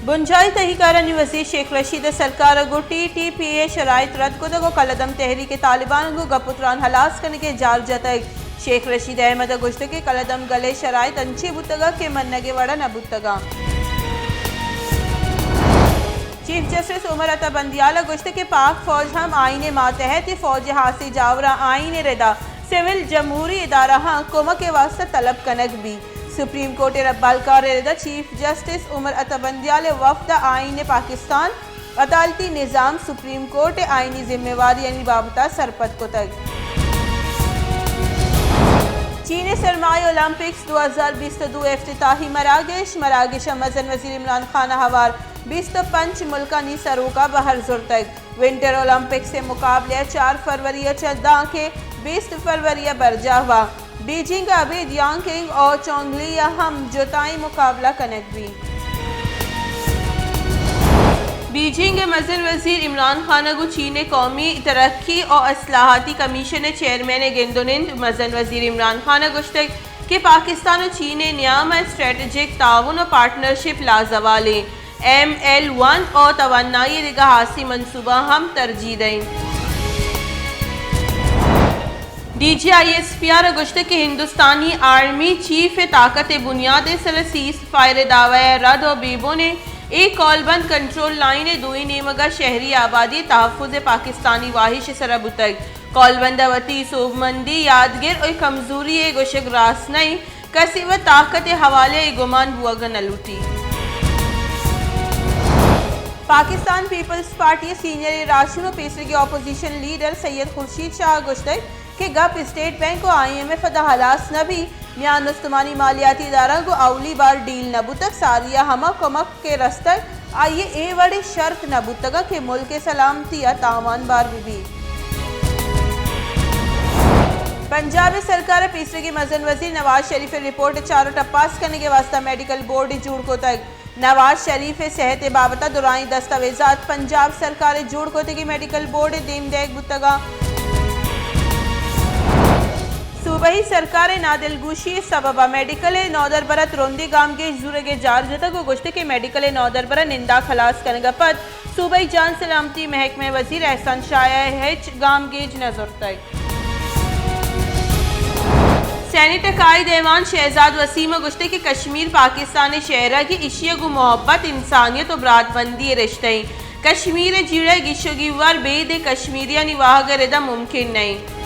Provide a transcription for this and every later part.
بنجاہی تہی کارانی وزیر شیخ رشید ء سرکار ء گوں ٹی ٹی پی ء شرائط رد کتگ ء کلعدم تحریک طالبان ء گوں گپ ء تران ہلاس کنگ ء جار جتگ۔ شیخ رشید احمد ء گوشتگ کہ کلعدم گل ء شرائط انچیں بوتگ کہ منگ ء وڑ ء نہ بوتگ انت۔ چیف جسٹس عمر عطا بندیال ء گوشتگ کہ پاک فوج ہم آئین ء ماتحت ء فوج ء ہاسیں جاوراں آئین ء ردا سول جمہوری ادارہاں کمک ء واستہ طلب کنگ بیت۔ سپریم کورٹ ء ربالکار ء ردا چیف جسٹس عمر عطا بندیال ء وفد ء آئین پاکستان، عدالتی نظام، سپریم کورٹ ء آئینی ذمہ واریانی بابت ء سرپد کتگ۔ چین ء سرمائی اولمپکس دو ہزار بیست ء دو ء افتتاحی مراگش، مراگش ء مزن وزیر عمران خان ء ہوار بیست ء پنچ ملکانی سروک ء بہر زرتگ۔ ونٹر اولمپکس ء مقابلہ چار فروری ء چہ دانکہ بیست فروری ء برجاہ وا۔ بیجنگ ء ابید یانگ کنگ ء چونگ لی ء ہم جتائیں مقابلہ کنگ بیت۔ بیجنگ ء مزن وزیر عمران خان ء گوں چین ء قومی ترقی ء اصلاحاتی کمیشن ء چیئرمین ء گند ء نند۔ مزن وزیر عمران خان ء گوشتگ کہ پاکستان ء چین ء نیام ء اسٹریٹجک تعاون ء پارٹنرشپ لازوال انت۔ ایم ایل ون ء توانائی ء دگہ ہاسی منصوبہ ہم ترجیح دئیں۔ D G I S P R ء گوشتگ کہ ہندوستانی آرمی چیف ء طاقت ء بنیاد ء سر ء سیز فائر ء دعوی ء رد ء بے بن ء اے کولبند کنٹرول لائن ء دوئیں نیمگ ء شہری آبادی ء تحفظ ء پاکستانی واہش ء سر ء بوتگ۔ کولبند ء وتی سوبمندی یاتگر ء کمزوری ء گوشگ راست نہ انت۔ کسے وت طاقت ء حوالہ ء گمان بوگ ء نہ لوٹیت۔ پاکستان پیپلز پارٹی ء سینئر راہشون ء پیسریگیں اپوزیشن لیڈر سید خورشید شاہ ء گوشتگ کہ گپ اسٹیٹ بینک ء آئی ایم ایف ء داں ہلاس نہ بیت، میان استمانی مالیاتی ادارہ گوں اولی بار ڈیل نہ بوتگ، ساری ء ہما کمک کہ رستگ آئی ء اے وڑیں شرط نہ بوتگ کہ ملک ء سلامتی ء تاوان بار بہ بیت۔ پنجاب ء سرکار ء پیسریگیں مزن وزیر نواز شریف ء رپورٹ ء چار ء ٹپاس کنگ ء واستہ میڈیکل بورڈ جوڑ کتگ۔ نواز شریف ء صحت ء بابت ء درائیں دستاویزات پنجاب سرکار ء جوڑ کتگیں میڈیکل بورڈ ء دیم دئیگ بوتگ انت۔ صوبائی سرکار ء نادلگوشی ء سبب ء میڈیکل ء نودربر ء ترندیں گامگیج زورگ ء جار جتگ ء گوشتگ کہ میڈیکل ء نودربر ء ننداک ہلاس کنگ ء پد صوبائی جان سلامتی محکمہ ء وزیر احسان شاہ ء ہچ گامگیج نہ زرتگ۔ سینیٹ ء قائد ایوان شہزاد وسیم ء گوشتگ کہ کشمیر پاکستان ء شہرگ ء، ایشی ء گوں محبت، انسانیت ء براتبندی ء رشتہ انت۔ کشمیر ء جیڑہ ء گیشوگی وار بید ء کشمیریانی واہگ ء رد ء ممکن نہ انت۔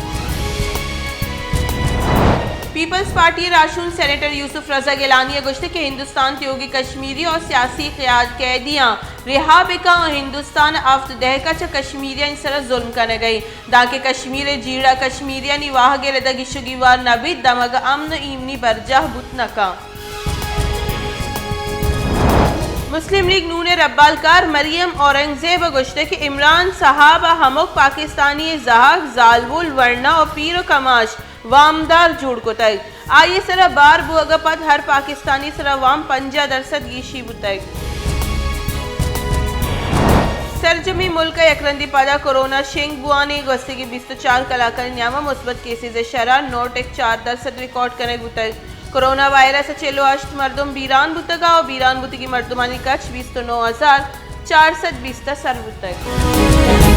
پیپلز پارٹی ء راہشون سینیٹر یوسف رضا گیلانی ء گوشتگ کہ ہندوستان تیوگیں کشمیری ء سیاسی قیاد قیدیاں رہا بکن ء ہندوستان ء ہفت دہک ء چہ کشمیریانی سر ء ظلم کنگ ء انت۔ دانکہ کشمیر ء جیڑہ کشمیریانی واہگ ء رد ء گیشوگی وار نہ بیت، دمگ ء امن ء ایمنی برجاہ بوت نہ کنت۔ مسلم لیگ نون ء ربالکار مریم اورنگزیب ء گوشتگ کہ عمران صاحب ء ہمک پاکستانی ء زہگ، زالبول، ورنا ء پیر ء کماش وامدار جوڑ کتگ۔ آئی ء سرا بار بوگ ء پد ہر پاکستانی سرا وام پنجاہ درسد گیشی بوتگ۔ سرجمیں ملک ء یک رندی پدا کورونا شنگ بوان ء گوستگیں بیست ء چار کلاکانی نیام ء مثبت کیسز ء شرح نو ٹک چار درسد ریکارڈ کنگ بوتگ۔ کورونا وائرس ء چل ء ہشت مردم بیران بوتگ ء بیران بوتگیں مردمانی کچ بیست ء نو ہزار چار سد بیست ء سر بوتگ۔